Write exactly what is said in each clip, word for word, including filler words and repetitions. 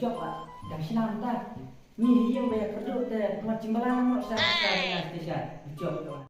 Jok ah, dang shnam ta. Ngi hi ïing ba ïa kyrduh te mat jingbalang mo sa sa ïa station. Jok.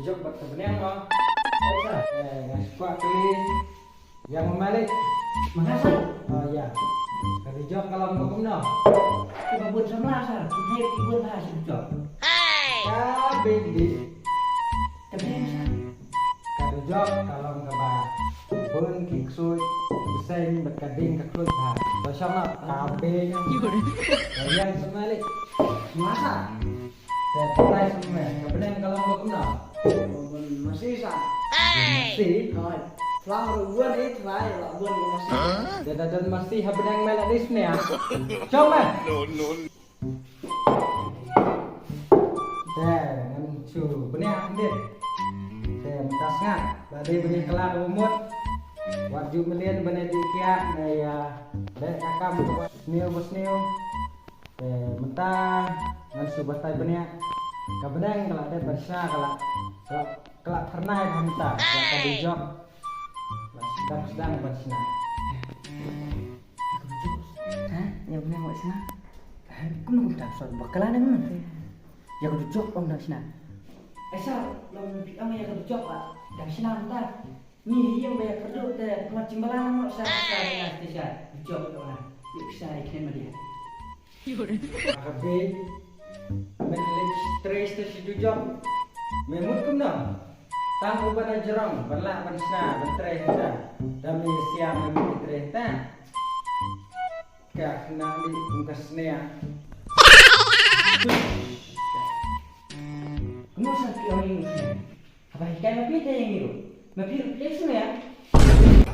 Jok bad ka bneng mo. Eh, nga kwah kylli ïa ma Malik. Ma nga sir? Oh ïa. Ka dei jok ka long ba kumno? Ka ba bun samla sir. Ki hei ki bun ha sir jok. Ka beng di. Ka beng sir. Ka dei jok ka long kaba bun ki ksuid, bseiñ bad ka ding ka ksuid bha. To shong noh, ka beng. Ka ïa sa Malik. Ma sir? Te pynlait sha me, ka bneng ka long ba kumno? Bun masi sir. Bun masi? Hooid. Phlang ruh bun, eh, trai la bun ka masi. Te da don masi ha bneng me la dei sniang. Shong me. Te ngan shu bniah khyndiat. Te mynta sngap, la dei bniah kylla kaba mut. Wat ju mlien ban ïa dih kiad ne ïa leh ka kam kaba sniew ba sniew. Te mynta ngan shu batai bniah. Ka bneng ka la dep ban shna, ka la, ka la, ka la tyrnai bha mynta. Ka la ka dei jok. La sdang sdang ban shna. Ha? Ïa bneng wat shna. Ha? Kumno kumta sor bakla ne kumno? Ïa ka dei jok ong dang shna. Ai sir, long phi ong ïa ka dei jok ah. Dang shna mynta. Ngi hi ïing ba ïa kyrduh te mat jingbalang mo sa sa ïa station. Jok ïa ona. Ïa pisa ïa kren ma dia. Ka bei. Men leh stress te shi dujok. Me mut kumno? Tang u ban jrong, ban lah ban shna, ban trei hangta. Da me sia me mut trei hangta. Ka khnang di kum ka snia. Kumno sa ki ong ïing snia? Haba hikai ma phi te ïing ruh. Ma phi ruh phi ïing snia.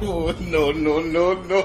Oh, no, no, no, no.